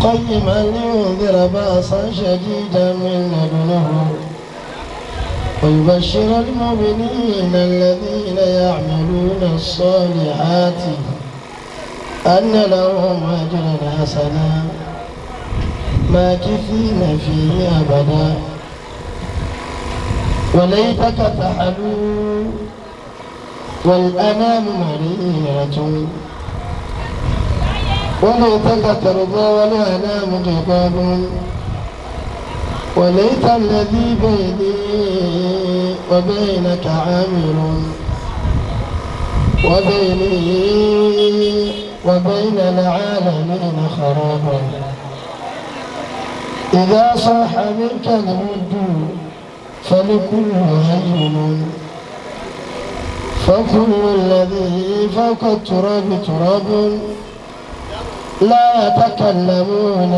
قيما لينذر بأسا شديدا من لدنه ويبشر المؤمنين الذين يعملون الصالحات أن لهم أجرا حسنا ماكثين فيه أبدا. وليتك تحلو والأنام مريرة، وليتك ترضى والأنام غضاب، وليت الذي بيني وبينك عامر، وبيني وبين العالمين خراب. إذا صح منك الود فلكل هين، فكل الذي فوق التراب تراب. لا يتكلمون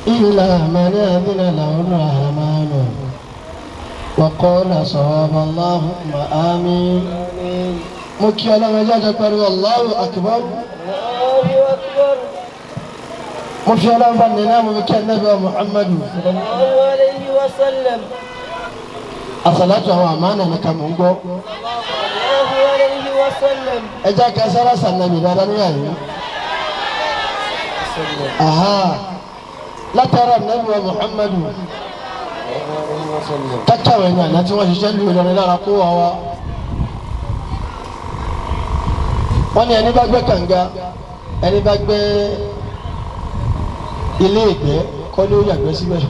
إلا من أذن له الرحمن وقال صواب. اللهم آمين. Mo kí ọlọ́run ẹjọ́ àjọ pẹ̀lú Allahu Akbar. Allahu Akbar. Mo fi ọlọ́run bá nínú àwọn kí ẹnẹ́bí wa Muhammadu. Sallallahu alayhi wa sallam. Àsàlátù àwọn àmánà ní ká mò ń gbọ́. Sallallahu alayhi wa sallam. Ẹjọ́ kẹsàrà sànàbì dáadáa níyà yìí. Aha látara ẹnẹ́bí wa Muhammadu. Kákàwé ní àná tí wọ́n ṣiṣẹ́ lù Ìlọrin lára kó wa wá. Wọ́n ní ẹni bá gbẹ́ kànga, ẹni bá gbẹ́ ilé ìgbẹ́ kọ́ ló yàgbẹ́ síbẹ̀.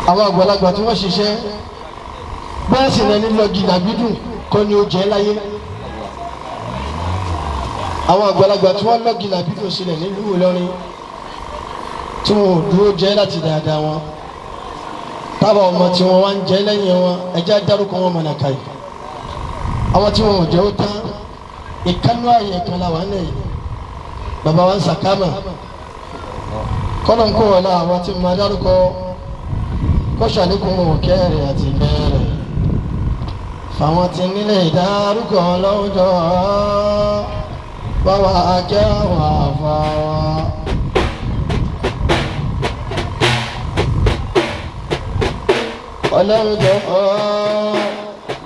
Àwọn àgbàlagbà tí wọ́n ṣiṣẹ́ bẹ́ẹ̀ sì lẹni lọ́gì làbídùn kọ́ ni ó jẹ́ láyé. Àwọn àgbàlagbà tí wọ́n lọ́gì làbídùn sílẹ̀ nílùú Ìlọrin tí wọn ò dúró jẹ́ láti dáadáa wọn, tábà ọmọ tí wọn wá ń jẹ lẹ́yìn wọn, ẹjẹ́ dárúkọ wọn mọ̀nà káyì. Àwọn tí wọn ò jẹ́ ó tán ìkánú ààyè kan la wà ń lẹ́yìn bàbá wa ń sàkámà kọ́nà ń kó wọlé àwọn tí mo dárúkọ kọ́sàlékún òkè rẹ̀ àti bẹ́ẹ̀rẹ̀ fáwọn tí nílé ìdárúkọ lọ́jọ́ báwa akẹ́ àwọn àfa wa. Ọlọ́run jọ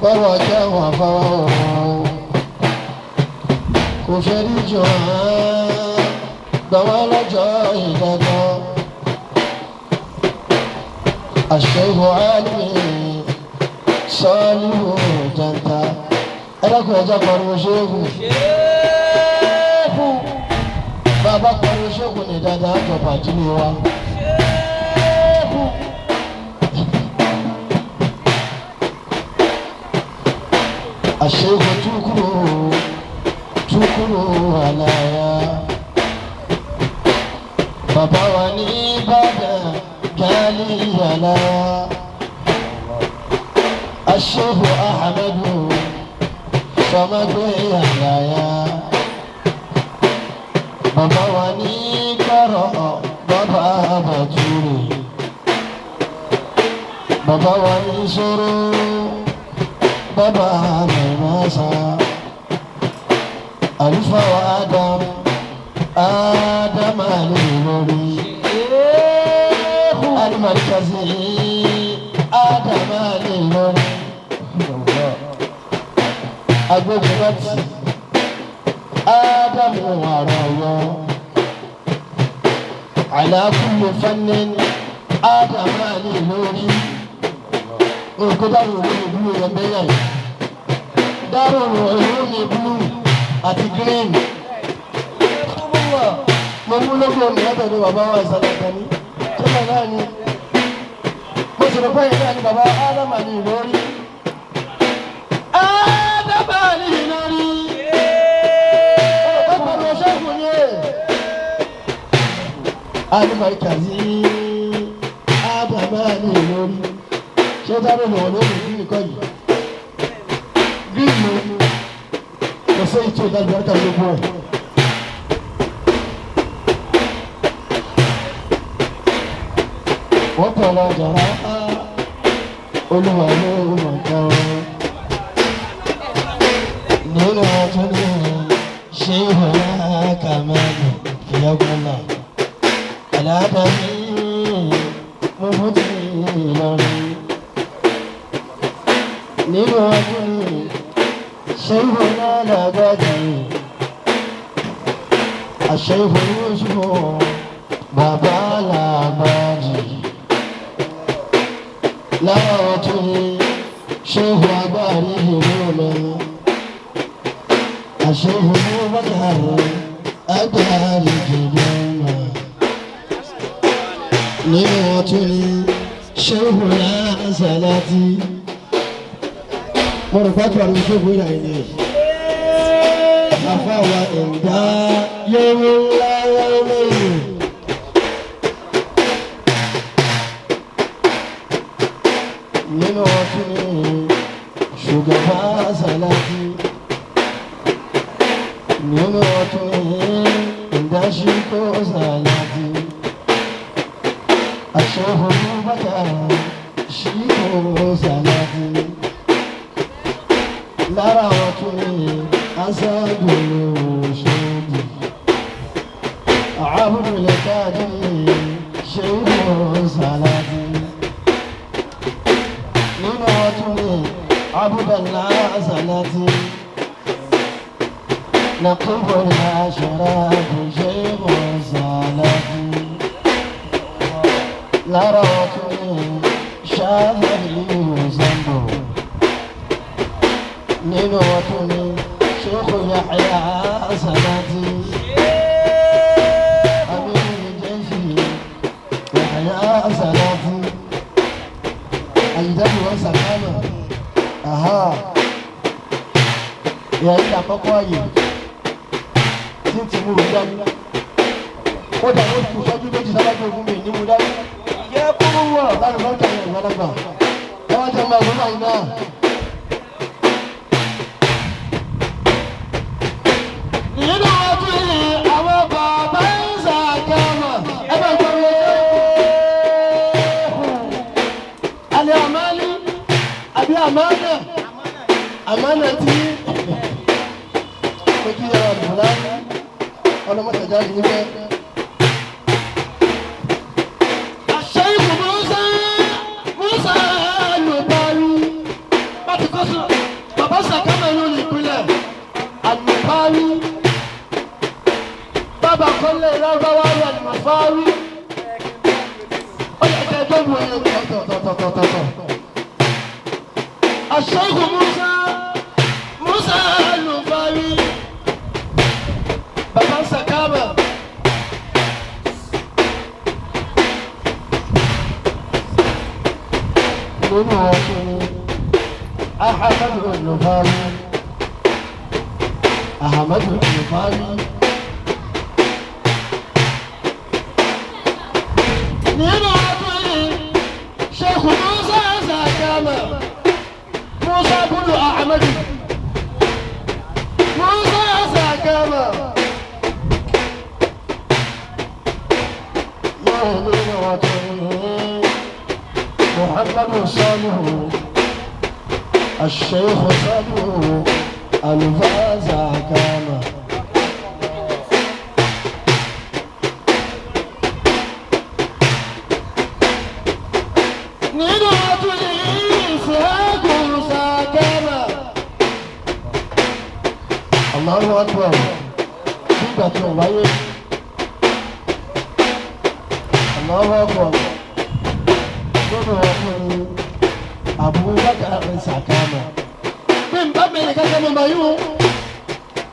báwa akẹ́ àwọn àfa wa kò fẹ́ rí jọ gbà wọ́n lọ́jọ́ ìdájọ́. Àṣehù Álímì Sọ́ọ́líhù Jàǹtà ẹlẹ́kùn ẹ̀jẹ̀ pariwo ṣéhù. Ṣéhù. Bàbá pariwo ṣéhù ní dáadáa àjọpọ̀ àjílé wa. Ṣéhù. Àṣehù túkúrú túkúrú àlàyé. Bàbá wa ní Ìbàdàn gálí àlàyé. Àṣehù Ahmadu Sọmọgbé àlàyé. Bàbá wa ní kọ̀rọ̀ bàbá Bàtúrè. Bàbá wa ní sọ̀rọ̀ bàbá Mẹ̀mẹ́sà. Àlùfáà wa Adam Adam Alilori. Ṣéhù. Alimarikazi Adam Alilori. Agbófinró Ádámù àrọ̀yọ. Àlàkùnrin fannin Ádámù Alilori. Òkú dárò olómi búlù rẹ̀ bẹ́yà yìí. Dárò olómi búlù àti green. Mo mú lógo mi látọ̀dọ̀ bàbá wa ìsàlẹ̀ ní. Ṣé náà ni? Mo sì rò pé ìyá ni bàbá Ádámù Alilori. Ádámù Alilori. Ọ̀pọ̀lọpọ̀ ṣẹ́gun ni ẹ̀. Alimarikazi Ádámù Alilori. Ṣé dábò lọ́wọ́ lórí green kọ́ yìí? Green ló kò sí èyí tí ò dájú ọ̀tá gbogbo ẹ̀. Wọ́n tọrọ jàrá Olúwa ló mọ̀ jẹun. Nínú ọjọ́ ní Àṣeyìnbó lágbàdì. Àṣeyìnbó Yusuf bàbá làgbàdì. Lára ọ̀tún ni Ṣéhù agbárí ìlú lọ. Àṣeyìnbó Bákàrẹ̀ agbárí ìlú lọ. Nínú ọ̀tún ni Ṣéhù Lásàlátì. Mo rò pàtó àrùn ṣéhù ìlà ilé. Àfàwà ẹ̀dá yóò ńlá yóò mẹ́rin. Nínú ọtún ni ṣùgbọ́n sàlátì. Nínú ọtún ni ìdásíkò sàlátì. Àṣehùn bàtà ṣíkò sàlátì. Lára ọtún ni aṣáájú òṣèlú. Àbúrò káàdì ṣíkò sàlátì. Nínú ọtún ni Abudallah Salati. Nàkúbọ̀ aṣọ́ra kò ṣe é mọ̀ Salati. Lára ọtún ni Ṣáàlì Zambo. Nínú ọtún ni Sheikh Yahya Salati. Aminu Jẹ́sì Yahya Salati. Àyíjáde wọn sàkámà. Aha. Ìyá yìí àkọ́kọ́ àyè tí ń ti mú un dání. Kódà ó kù sọ́jú méjì sábàjú ogun mi ní mú dání. Láti bá tẹ̀lé ìgbàlagbà. Ẹ wá jẹ́ ọmọ ẹ̀gbọ́n báyìí náà. Nínú ọdún yìí, àwọn bàbá ń sàkámà. Ẹ bá gbọ́ mi. Alẹ́ àmàlí àbí àmàlà àmàlà tí mo kí yàrá àdùnlá ọlọ́mọ̀tàjà yìí bẹ́ẹ̀. Àṣeyìkù Musa Musa Alùpàlù bàtí kọ́ sọ bàbá sàkámà ló ní ìpínlẹ̀ Alùpàlù bàbá kọ́lé lárúbáwá rẹ̀ àlùmọ̀fáwí ó yẹ kẹ́ ẹ tó wù ẹ́ tọ̀tọ̀tọ̀tọ̀tọ̀. Àṣeyìkù Musa Musa Alùpàlù bàbá sàkámà. Nínú ọtún ni Ahamadu Olùfárí Ahamadu Olùfárí. Nínú ọtún ni Sheikh Musa Sakama Musa bunu Ahamadu Musa Sakama. Yóò nínú ọtún ni. محمد صالح الشيخ صالح الفازا كاما. Nínú ọdún yìí ìṣẹ́gun sàkámà. Allahu Akbar nígbà tí wọ́n wáyé. Allahu Akbar nínú ọkùnrin Abubakar Sakama. Bí n bá mẹ́rin kankan mọ̀ báyìí o,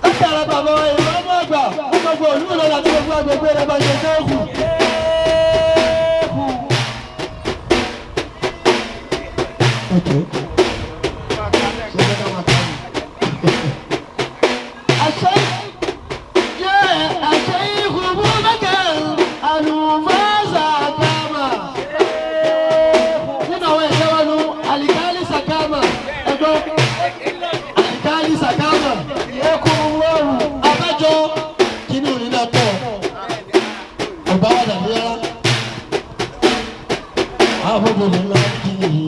ó sàrà bàbá wa ìmọ̀ọ́mọ́ àgbà fún gbogbo òlú lọ́la tí gbogbo agbègbè rẹ̀ bá ṣe sẹ́ẹ̀kù. Okay. Àṣẹ yẹ àṣẹ ikú Abubakar Àlùfáà Sakama. Nínú àwọn ẹ̀ṣẹ́ wa nu Alikali Sakama ẹ̀gbọ́n Alikali Sakama abájọ kínní òní náà pọ̀ ọba wà dàbí rárá. Àbúrò ńlá kìí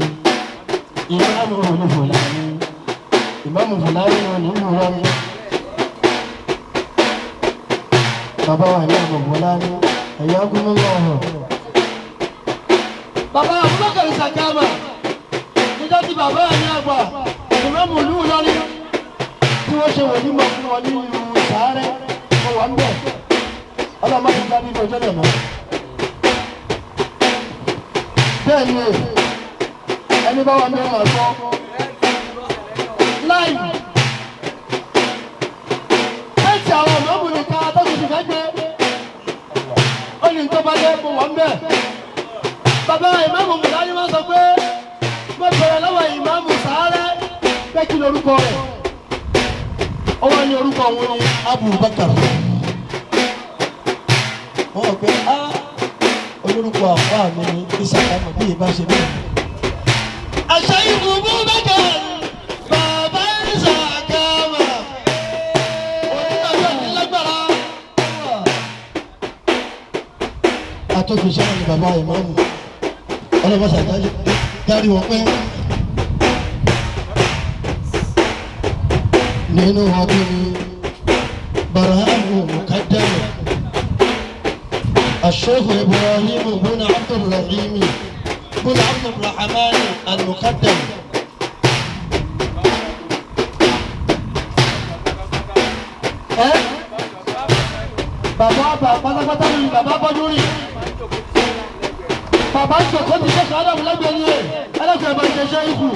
ìmáàmù olùfòlàní ìmáàmù fòlàní ni òní ìlú wọn. Bàbá wa ìmáàmù fòlàní ẹ̀yà gúnmọ́ ọ̀hún. Bàbá Abubakar Sakama níjọ́ tí bàbá yẹn ní àgbà ìmáàmù ìlú Ìlọrin. Tí wọ́n ṣe wòlímọ̀ fún wọn ní ìlú sàárẹ̀, mo wà ń bẹ̀. Ọlọ́mọ ti dá nínú ọjọ́ náà mọ́. Bẹ́ẹ̀ ni ẹni bá wà ní ọmọ ẹ̀kọ́ láì tẹ́tì àwọn ọmọbìnrin kan atọ́jú ti fẹ́ gbé ó ní tó bá dé mo wà ń bẹ̀. Bàbá ìmáàmù Mùláyé máa ń sọ pé mo bẹ̀rẹ̀ lọ́wọ́ ìmáàmù Sàárẹ̀ pé kí lorúkọ rẹ̀, ó wá ní orúkọ òun ní Abubakar. Wọ́n rò pé á olórúkọ àfáà mi ní Ìsàkámọ̀ bí ìbá ṣe bẹ́ẹ̀. Àṣà ìbùbù bẹ́kẹ̀ bàbá Ìsàkámọ̀ onígbàgbọ́ ní lágbára. Àtọ́fíṣẹ́ ni bàbá ìmáàmù ọlọ́mọṣà dárí wọn pẹ́. Nínú ọdún ni Barahamu Mukaddamu الشيخ إبراهيم بن عبد الرحيم بن عبد الرحمن المقدم. Ẹ bàbá bàbá pátápátá ni bàbá bọ́jú rìn, bàbá jòkó ti ṣe sàádàmù lẹ́gbẹ̀ẹ́ ni ẹ̀ ẹlẹ́gbẹ̀ẹ́ bá ń ṣe ṣe ikú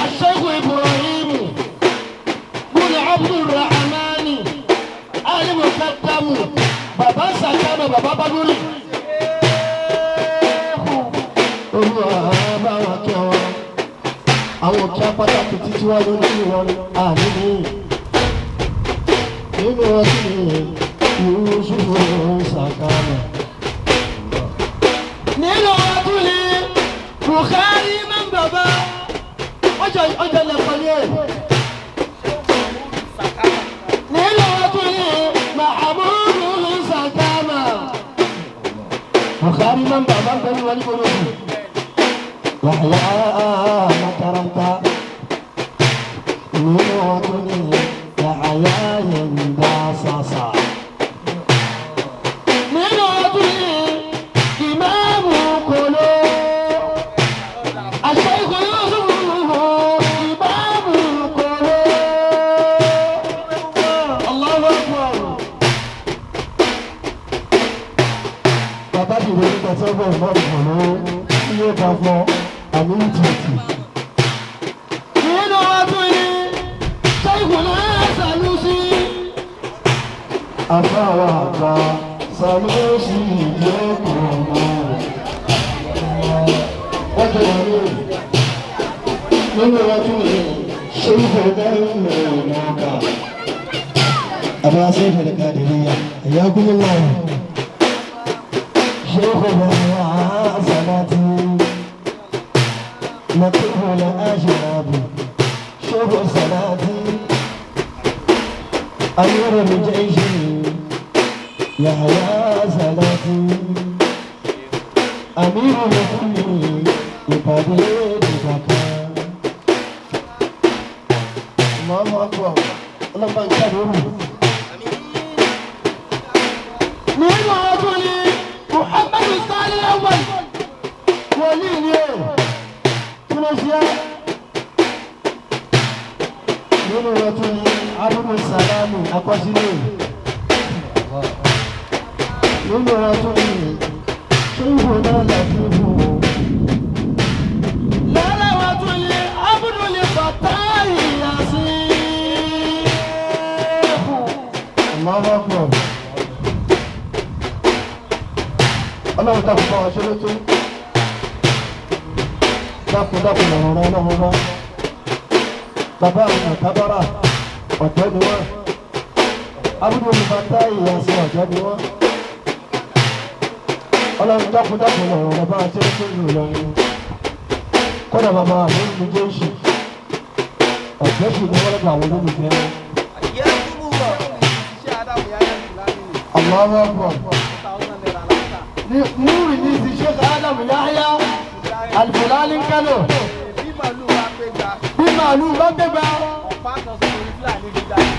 الشيخ إبراهيم بن عبد الرحمن المقدم bàbá sàkámà bàbá bádúrì. Olúwa bá wa kí wọn àwọn òkè apátákì títí wá lórí Ìlọrin àní ní nínú ọtí ní Yusufu sàkámà. Nínú ọdún ní Bukhari máa ń bàbá ọjọ́ ọjọ́ lẹ́kọ̀ọ́ ní ẹ̀. Nínú ọdún ní Mahamudu sàkámà. Bukhari máa ń bàbá ń bẹ́ẹ̀ ní wọlé gbogbo. Yahya makaranta nínú ọdún ní Yahya yẹnda sàṣà. Nínú ọdún ní ìmáàmù kòló. Àṣeyìkò Yusufu ìmáàmù kòló. Allahu Akbar. Bàbá ti wọlé tẹ̀sán bọ̀ ìmáàmù kòló tí yóò bá fọ àmì ìtìtì. Nínú ọdún ní Ṣéìkùnà Sàlùsí. Àfáwà àgbà Sàlùsí ìjókòó. Wọ́n ti wọlé nínú ọdún ní Ṣéìkùnà Ìmọ̀ọ́kà. Àbá Ṣéìkùnà Kàdìríyà, Hayyakumullah. Ṣéìkùnà Sàlátì. نقيه الأجناب شوف صلاتي أمير الجيش يحيى صلاتي أمير الكل يبادل زكاة الله أكبر الله أكبر. Nínú ọdún ni Muhammadu Sani Awal wòlíì ni o kí ló ṣe é? Nínú ọdún ni Abudu Salami akọsílẹ̀. Nínú ọdún ni Ṣéhù náà Latifu. Lára ọdún ni Abudu Fatai Yasin. Allahu Akbar. Ọlọ́run dàpọ̀ bá wa ṣe ló tó dákun dákun lọ̀rọ̀ rẹ lọ́wọ́ bá bàbá àwọn àtàbárà ọ̀dọ́ ni wọ́n, abúlé olùbátá ìyàsí ọ̀dọ́ ni wọ́n. Ọlọ́run dákun dákun lọ̀rọ̀ rẹ bá wa ṣe ló tó lù lọ́rin kódà bàbá àwọn olùjẹ́sì ọ̀dọ́ sì ni wọ́n lọ́dọ̀ àwọn olólùfẹ́ wọn. Allahu Akbar. Ní múrì ní ti Sheikh Adam Yahya Al-Fulani Kano. Bí màálù bá gbégbá,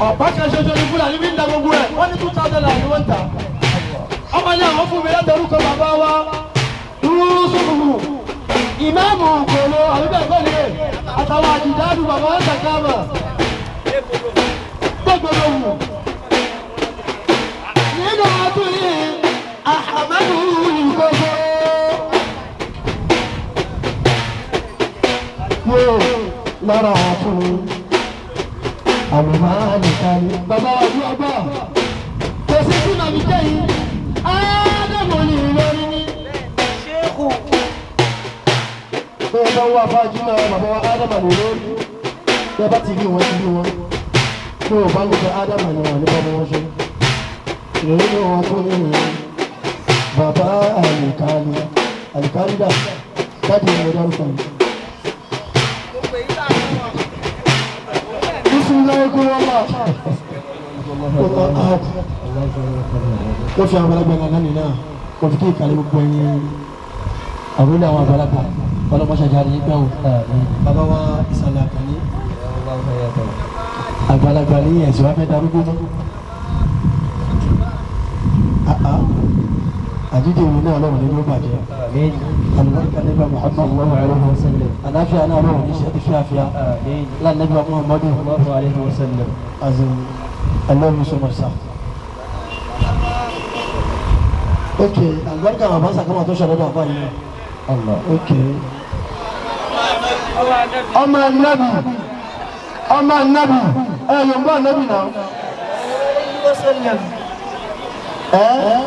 ọ̀pá kan ṣoṣo ní Fúlàní fi ń da gbogbo ẹ̀, wọ́n ní 2000 naira ni wọ́n ń tà. Ọmọ ní àwọn fún mi láti orúkọ bàbá wa, Yusufu. Ìmáàmù Kòló àbíbẹ̀ ni àtàwọn àjìdáàdù bàbá Sàkámà gbogbo wù. Nínú ọdún yìí, Ahamadu Ìkókó. Yóò lára àtún àlùmáàlì kárí. Bàbá wa bí ọgbà kò sí sí màmí jẹ́ yìí. Ádámù ní Ìlọrin ní. Ṣéhù. Bẹ́ẹ̀ bá wà fájú náà bàbá wa Ádámù ní lórí. Bẹ́ẹ̀ bá ti rí wọn ti rí wọn. Bí o bá ń gbé Ádámù ní wọn nípa bí wọ́n ṣe. Ìròyìn ni wọn tún ní ìròyìn. Bàbá àlùkálí àlùkálí dà dáàdi ìwé dárúkọ yìí. Bisimilayi kú wọ́n bá. Ó fi àwọn àgbàlagbà náà lánìí náà kò fi kí ìkàlẹ̀ gbogbo ẹ̀yin àbúrò àwọn àgbàlagbà ọlọ́mọṣàjà ní gbà wò. Bàbá wa ìsàlẹ̀ àkànní àgbàlagbà ní ẹ̀sìn wa fẹ́ darúgbó mọ́. Àjíjẹ ìwé náà lọ́wọ́ nínú bàjẹ́. Àlùbáríkà nígbà Muhammad Sallallahu alayhi wa sallam. àláfíà náà lọ́wọ́ ní ṣe ti fíafíà. Àmín. Lánàbí Muhammadu Sallallahu alayhi wa sallam. as in I love you so much sir. Ok, àlùbáríkà bàbá sàkámà tó ṣàlọ́dọ̀ àbá yìí náà. Allah. Ok. Ọmọ anabi ọmọ anabi ẹ yòǹbó anabi náà. Ẹ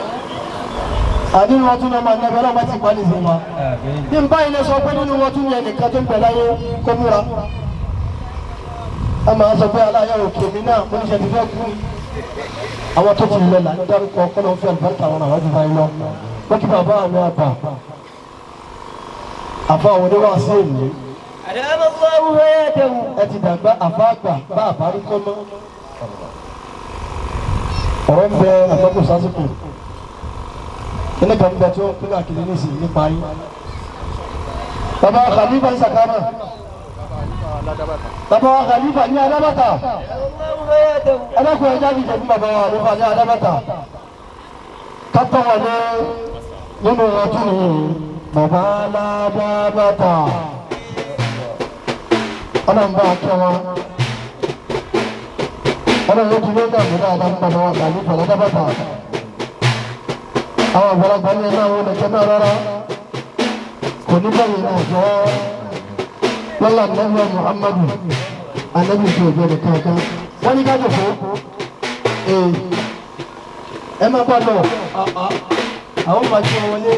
àdínú wọn tún ní ọmọ anabi ọlọ́mọ ti pa nìyẹn wa. Àmín. Bí n báyìí lè sọ pé nínú wọn tún ní ẹnìkan tó ń bẹ láyé kó múra. A máa sọ pé aláyọ̀ òkè mi náà mo ń ṣe ti fẹ́ kú. Àwọn tó ti lọ là ń dárúkọ kọ́nà fi àlùbáríkà wọn àwọn àjùbá yìí lọ. Wọ́n kí bàbá mi àgbà. Àfa àwọn oníwàásù èmi أدام الله حياته. ẹ ti dàgbà àfa àgbà bá àbárí kọ́ mọ́. Ọ̀rọ̀ ń bẹ àtọ́kùn sásìkò. Kíní kan ń bẹ tí ó ń pín káàkiri nísìnyí nípa yín. Bàbá Khalifa ń sàkámà. Bàbá Khalifa ní Adábàtà. أدام الله حياته. Ẹlẹ́kùn ẹja ti jẹ fún bàbá wa Khalifa ní Adábàtà. Kátó wọlé nínú ọdún yìí. Bàbá Aládábàtà. Ọlọ́run bá a kẹ́ wọn. Ọlọ́run ló ti lé dàgbé dáadáa fún bàbá wa Khalifa l'Adábàtà. Àwọn àgbàlagbà ní ẹ máa wọlé jẹ náà rárá. Kò ní báyìí náà jẹ́ lọ́la nàbí Muhammadu anabi tí o jẹ́ nìkan kan. Wọ́n ní ká jòkó. Ee ẹ máa bá lọ. Àwọn máa ti wọlé.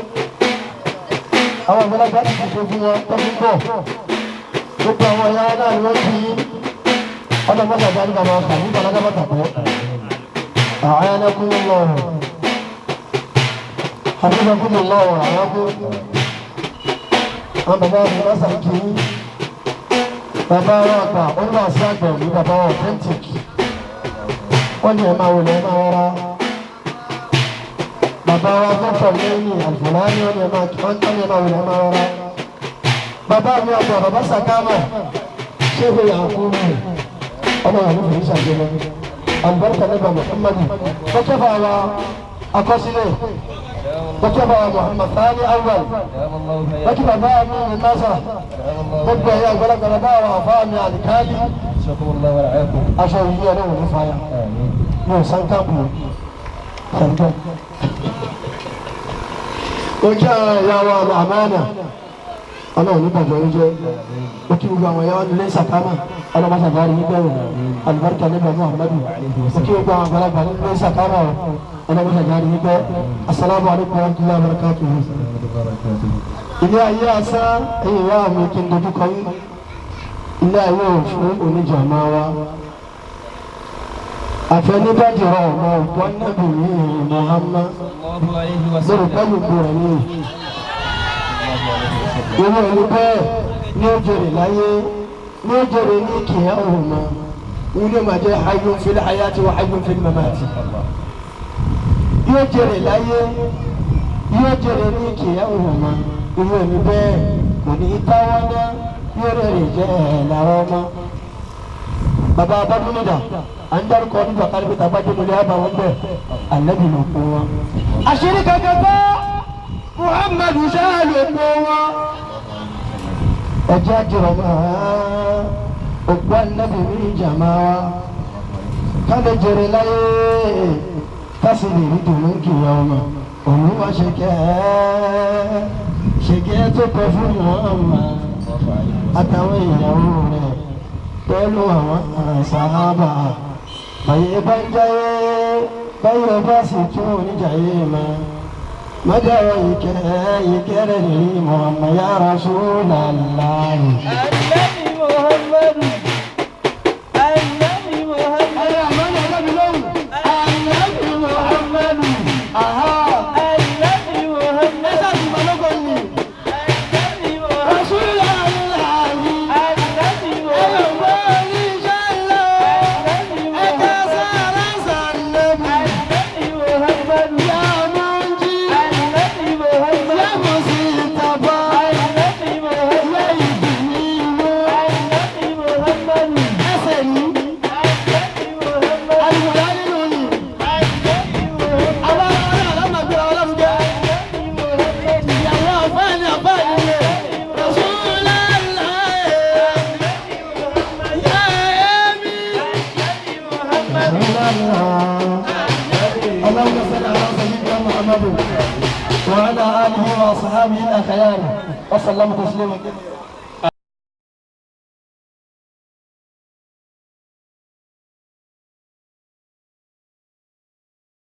Àwọn àgbàlagbà ti dìbò fún wọn tó fi ń bọ̀. Gbogbo àwọn ẹ̀yà náà ni wọ́n ti ọlọ́mọdé àti àdúgbò àwọn àkàní ìbàlágà bàtà pọ̀. أعانكم الله حفظكم الله ورعاكم. Àwọn bàbá mi bá sàkí bàbá wa àgbà olùwàsí àgbà òní bàbá wa authentic wọ́n ní ẹ̀ máa wọlé ẹ̀ máa rárá. Bàbá wa dọ́kítọ̀ lẹ́yìn àlùfáàní wọ́n ní ẹ̀ máa wọlé ẹ̀ máa rárá. Bàbá mi àgbà bàbá sàkámà ṣéwé Yakubu ọmọ àlùfáà yìí ṣàjọyọ̀ alibarika nígbà Muhammadu kọ́kẹ́fà wa akọsílẹ̀ kọ́kẹ́fà wa Muhammad Thani Awwal أدام الله حياته. lọ́kì bàbá mi ní nasa أدام الله gbogbo ẹ̀yà àgbàlagbà bàbá wa àfa mi àlìkálí شكر الله ورعاكم. aṣọ yìí ọlọ́run ní fàyà آمين. ní ọ̀sán káàpù ṣàdúgbò. Ojú àwọn ẹ̀yà wa àmàna ọlọ́run ní bàjẹ́ oúnjẹ ó kí gbogbo àwọn ẹ̀yà wa nílé sàkámà ọlọ́mọ sàkárí ní bẹ́ẹ̀ alibarika nígbà Muhammadu ó kí gbogbo àwọn àgbàlagbà nílé sàkámà ọlọ́mọ sàkárí ní bẹ́ẹ̀ asalaamu alaykum wa rahmatulahi wa barakatuhu. وبركاته. Ilé ayé asán ẹ̀yìn ìyá mi kí n dojú kọ yín ilé ayé òfin oníjàmá wa àfẹnibàjẹ́ ọmọ ògbọ́n nàbì ní Muhammad Sallallahu alayhi wa lórí sallam. pẹ́lú ìbò rẹ̀ ní irú ẹni bẹ́ẹ̀ ní ó jèrè láyé ní ó jèrè ní kìíyà òun mọ́ wọn ní ma jẹ́ hayyun fil hayati wa hayyun fil mamati yóò jèrè láyé yóò jèrè ní kìíyà òun mọ́ irú ẹni bẹ́ẹ̀ kò ní í táwọn náà yóò rẹ̀ jẹ́ ẹ̀ làwọn ọmọ. Bàbá abádúnidà à ń dárúkọ nígbà kálípítà bá dé lórí àbá wọn bẹ́ẹ̀ ànábì ló kó wọn. Àṣírí kankan bá Muhammadu ṣáà ló kó wọn. Ẹjẹ́ àjọrọ̀ máa òkú ànábì ní ìjàmá wa ká lè jèrè láyé, ká sì lè rí dùnú kìyà ọmọ Olúwa. Ṣe kẹ́ ṣe kẹ́ tó kọ fún Muhammad àtàwọn ìyàwó rẹ̀ pẹ̀lú àwọn sàhábà. Báyé bá ń jáyé, báyé bá sì tún oníjàyé mọ́ mọ́jáwọ́ ìkẹ́ ìkẹ́ rẹ̀ ní Muhammad ya Rasulullah. Ànábì Muhammadu. Ànábì Muhammadu. Ànábì Muhammadu. Aha. Ànábì Muhammadu. Ẹ sáà ti mọ lóko ni. Ànábì Muhammadu. Rasulullah. Ànábì Muhammadu. Ànábì Muhammadu. Ànábì Muhammadu. Ànábì Muhammadu. Ànábì Muhammadu. Ànábì Muhammadu. Ànábì Muhammadu. Ànábì Muhammadu. اللهم صل على سيدنا محمد وعلى اله واصحابه الاخيار وسلم تسليما كثيرا.